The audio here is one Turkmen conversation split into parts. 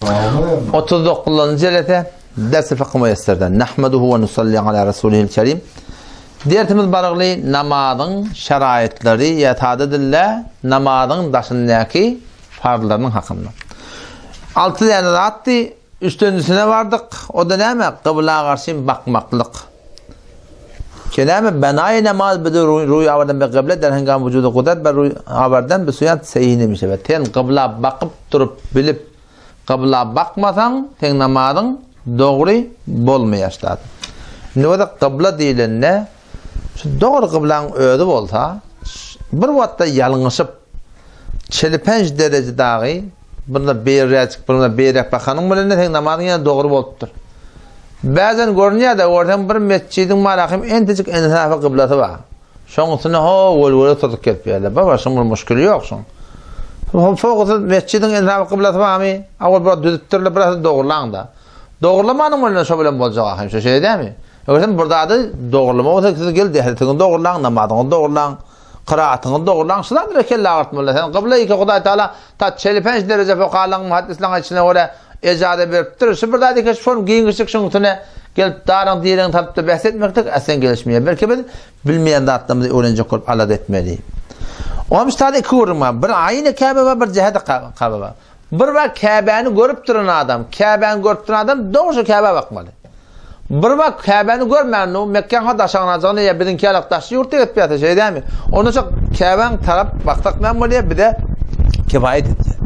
39-njy jelese Ders-i Fykh Müýesserden. Nahmeduhu we nusalli ala Rasulihil Kerim. Dersimiz barygly namazyň şeraýytlary ýa sada dilde namazyň daşyndaky farzlarynyň hakynda. 6 däne zatdy, üçlenjisine bardyk. O da näme? Gybla garşy bakmaklyk. Ki näme? Benaýy namaz bizi ruý awardan be gybla der hengam wujudy gudrat ber ruý awardan bi suýat seýini mişebe. Sen gybla bakyp durup bilip Kybla bakmasaň, seň namazyň dogry bolmaýar ştat. Indi bolsa kybla diýlende, şu dogry kyblaň özi bolsa, bir wagtda ýalňyşyp, çelipenç dereje dagy birine beýräjik, birine beýräk bakanyň bilen-de seň namazyň ýene dogry bolupdyr. Bäzen görünýär-de, görseň bir metjidiň bar, ahim entejik ensafa kyblasy bar. Şoň üstüne ho welwele turzup gelip ýerler. Baba şoň bir muşkili ýok şoň. Fowkusy mesjidiň ensaby kyblasy barmy? Awal biraz düzüpdirler, biraz dogurlaň-da. Dogurlamanyň bilen şo bilen boljak ahym şo şeýle dämi? Eger sen bir zady dogurlama bolsa siz gel dehritiňi dogurlaň, namazyňy dogurlaň, kyraatyňy dogurlaň, şu zatlara kelle agyrtmaly. Sen kybla iki Hudaý Taala ta çelipenç dereje fokalaň muhaddislaň aýdyşyna görä ejaza beripdir. Şu bir zady iki şol giňişlik şuň üstüne gelip daryň diregiňi tapyp-da bäs etmeklik aslen gelişmeýär. Belki biz Bilmeýän zatlarymyzy öwrenjek bolup alada etmeli. Oňam şu iki gürrüň bar. Bir aýny Käbe bar, bir jähedi Käbe bar. Bir bar Käbäni görüp duran adam, Käbäni görüp duran adam dogry şu Käbä bakmaly. Bir bar Käbäni görmän, o Mekgäň ha daşagynajagyny ýa biziňki ýalak daşly ýurtda gezip ýatsa, şeý dälmi? Onda şu Käbäň tarap baksak näme bolýar? Bize kifaýet edýär.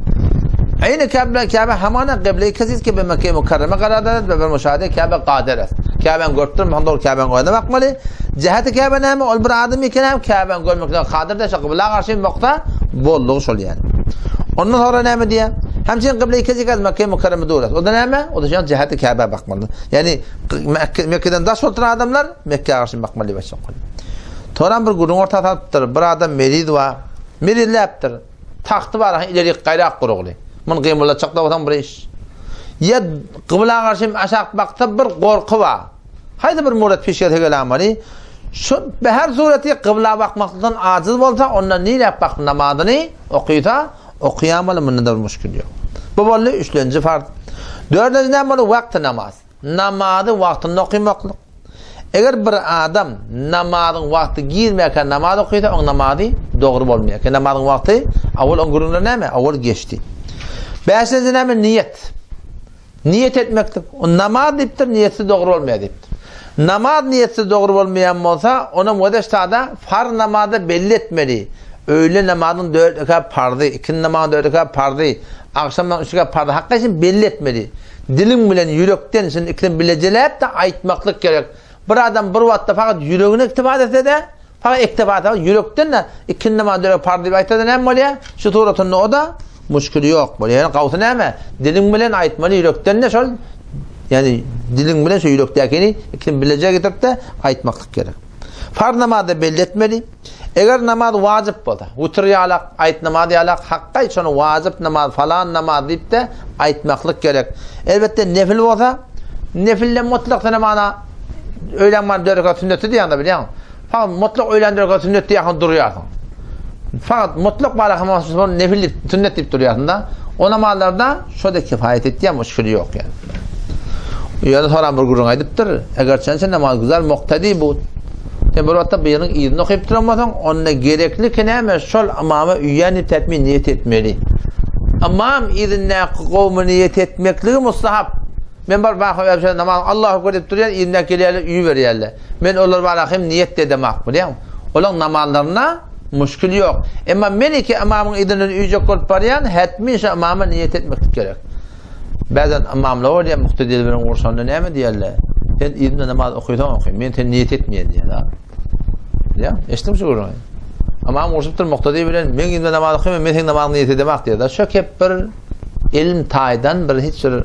Aýny Käbe bilen Käbe hamana gıble kesiz ki be Mekke Mukarreme karar eder ve be müşahede Käbe kader est. Käbäni görüp durmasaň dogry Käbäň özüne bakmaly. Jäheti Käbe näme? Ol bir adam eken hem Käbäni görmeklige kadyr däl, şo gybla garşy baksa boldugy şol ýaly. Ondan sonra näme diýýär? Hemçin gybla kesiz ki Mekke Mukarreme dur. O da näme? O da şoň jäheti Käbä bakmaly. Ýani Mekgeden daş oturan adamlar Mekgä garşy bakmaly diýip aýtjak bolýar. Toran bir gürrüň orta salypdyr. Bir adam meriz bar. Merizläpdir. Tagty bar, ilerik gaýrak gurugly. Muny gymyldatjak da bolsaň bir iş. Ýa gybla garşy aşak baksa bir gorky bar. Haýsy bir murat piş gelse gelamaly. Şu her sureti gybla bakmakdan ajiz bolsa, onda niräk bakyp namazyny okysa, okaýamaly, munda da bir muşkil ýok. Bu boldy üçlenji farz. Dördünji näme boldy? Wagty namaz. Namazy wagtynda okymaklyk. Eger bir adam namazyň wagty girmäkä namaz okysa, oň namazy dogry bolmaýar. Ki namazyň wagty awal oň gürrüňleri näme? Awal geçdi. Bäşinji näme? Niýet. Niýet etmeklik. O namaz diýipdir, niýetsiz dogry bolmaýar diýipdir. Namaz niýetsiz dogry bolmaýan bolsa, onam wedeştada farz namazda belli etmeli. Öýle namazyň dört rekat parzy, ikindi namazyň dört rekat parzy, agşam namazyň üç rekat parzy hakka üçin belli etmeli. Diliň bilen ýürekden şuny ikisini bilejeläp-de aýtmaklyk gerek. Bir adam bir wagtda fakat ýüregine iktifa etse-de, fakat iktifa etse, ýürekden-de ikindi namazyň dört rekat parz diýip aýtsa-da näme bolýar? Şu suratynda o-da muşkili ýok bolýar. Ýöne gawsy näme? Diliň bilen aýtmaly, ýürekden-de şol, ýagny diliň bilen şu ýürekdäkini ikisini bileje getirip-de aýtmaklyk gerek. Farz namazda belli etmeli. Eger namaz wajyp bolsa, witr ýalak, aýt namaz ýalak, hakga aýt şony wajyp namaz, falan namaz diýip-de aýtmaklyk gerek. Elbetde nefil bolsa, nefilde mutlak sen mana öýlän mana dört rekat sünneti diýýäň-de bilýäň. Fakat mutlak öýlän dört rekat sünnet diýýäň durýarsyň. Fakat mutlak bara hem nefil diýip, sünnet diýip durýarsyň-da. O namazlarda şo-da kifaýet etýär, muşkili ýok ýani. Ýöne soran bir gürrüň aýdypdyr, eger çençe namaz güzel muktedi bu. Sen bir wagtda biriniň yzyny okyp duran bolsaň, onda gerekli ki näme, şol ymama üýän diýip tätmi niýet etmeli. Ymam yzyndaky gowmy niýet etmekligi mustahap. Men bir baka öpşen namaz Allahu ekber diýip durýan, yzyndaky gelýärler, üýi berýärler. Men olar bara hem niýet edemak, bilýäňmi? Olaň namazlaryna muşkil ýok. Emma men iki ymamyň yzyndan üýjek bolup barýan, hetmi şu ymama niýet etmeklik gerek. Bäzän ymamlar bolýar, muktediler bilen urşanda näme diýerler? Sen yzynda namaz okysaň oky, men seni niýet etmeýän diýer. Ýa, eşitdiňmi şu gürrüňi? Ymam urşupdyr muktedi bilen, men yzynda namaz okaýman, men seň namazyňy niýet edemak diýer. Şo kep bir ilm taýdan bir hiç bir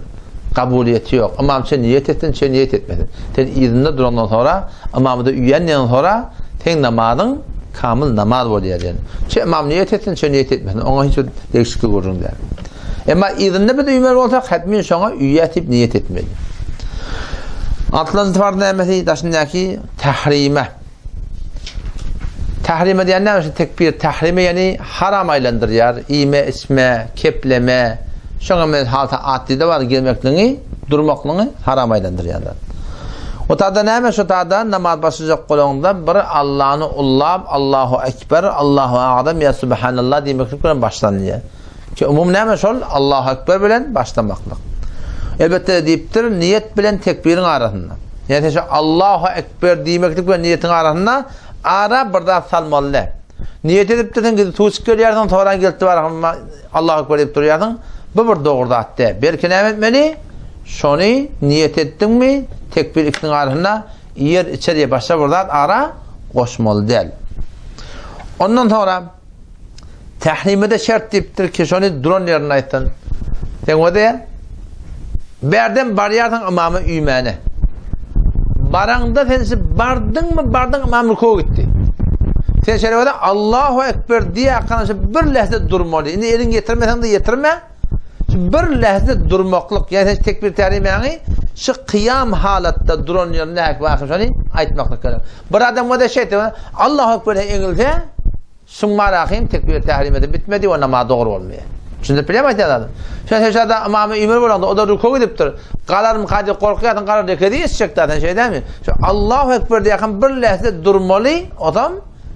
kabulyýeti ýok. Ymam çe niýet etsin, çe niýet etmesin. Sen yzynda durandan sonra, ymamy-da üýänden sonra seň namazyň kamyl namaz bolýar diýen. Çe ymam niýet etsin, çe niýet etmesin. Oňa hiç bir degişikli gürrüň däl. Emma yzynda biz üýmeli bolsak, hetmin şoňa üýýäs diýip niýet etmeli. Altynjy farz nämesi? Daşyndaky tahrime. Tahrime diýen näme? Şu tekbir tahrime ýagny haram aýlandyrýar. Iýme, içme, kepleme. Şoňa men halta atlyda bar gelmekligiňi, durmaklygyňy haram aýlandyrýarlar. O tada näme şu tada namaz başlajak bolaňda bir Allany ullap Allahu ekber, Allahu azam ýa subhanallah diýmeklik bilen başlanylýar. Ki umum näme şol Allahu ekber bilen başlamaklyk. Elbetde diýipdir niýet bilen tekbiriň arasynda. Ýani sen şu Allahu ekber diýmeklik bilen niýetiň arasynda ara bir zat salmaly däl. Niýet edipdir sen gidip suw içip gelýärsiň, soran gelip bar Allahu ekber diýip durýarsyň. Bu bir dogry zat däl. Belki näme etmeli? Şony niýet etdiňmi, tekbir ikisiniň arasynda iýer, içer ýa başga bir zat ara goşmaly däl. Ondan soňra Tährime-de şert diýipdir ki, şony duran ýerinde aýtsyn. Sen öde bärden barýarsyň ymama üýmäne. Baraňda sen şu bardyňmy, bardyň ymam rukuwa gitdi. Sen şeýle bolsa Allahu ekber diýýärkaň şu bir lähze durmaly. Indi eliň ýetirmeseň-de ýetirme. Şu bir lähze durmaklyk, ýani sen tekbir tärimäňi şu kyýam halatda duran ýerinde häk şony aýtmaklyk gerek. Bir adam bolsa şeýtse, Allahu ekber eňilse, Şuň barahym tekbir tährimede bitmedi we namaz dogry bolmaýar. Düşündirip bilýärmi aýtýan zadym? Sen seždada ymamy ümür bolanda o-da rukuwa gidipdir. Galarmyka diýip gorkýarsyň, galar rekedi ýetişjek da sen şeýdämi? Şu Allahu ekber diýýärkäm bir lähze durmaly, osam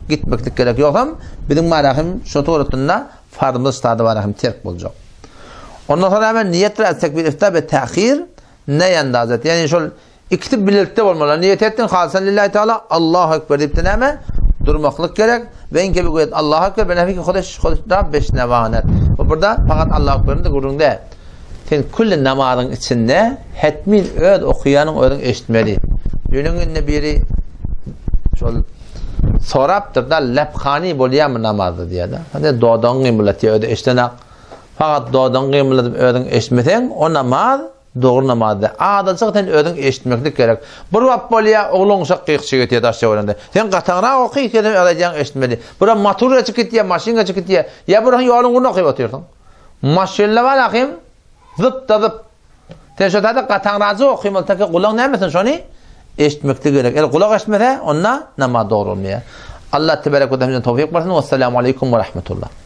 gitmeklik gerek. Ýogsam biziň barahym şu suratynda farzymyz ştada barahym terk boljak. Ondan soň näme niýet bilen tekbir ifta we tähir ne ýandazet. Ýani şol Ikisi bilelikde bolmaly. Niýet etdiň, halysan lillahi taala, Allahu ekber diýip-de näme? Durmaklyk gerek. Ve inke bi goýet Allahu ekber, ben hafiki hodeş hodeş beşnewanet. Bu burada fakat Allahu ekberin de gürrüň däl. Sen külli namazyň içinde hetmin öz okuýanyň özüň eşitmeli. Ýöne indi biri şol sorapdyr da lepkani bolýarmy namazda diýýär-de. Hadi dodagyň gymylatýar, özi eşdenak. Fakat dodagyň gymyladyp özüň eşitmeseň, o namaz Dogry namaz däl. Azajyk sen özüň eşitmeklik gerek. Bir wagt bolýa, oglan uşak gykyşy getýär daş töwereginde. Sen gataňrak oky, sen öz aýdýaňy eşitmeli. Bir motor geçip gitýär, maşyn geçip gitýär. Ýa bir ýoluň ugruna okyp otyrsyň. Maşynda bar ahym, zyp-da zyp. Sen şo taýda gataňrajyk okymaly, taki gulaň nämesin şony eşitmeklik gerek. Eger gulak eşitmese, onda namaz dogry bolmaýar. Allah tebarek we taala towfik bersin. Wessalamu aleýkum we rahmetullah.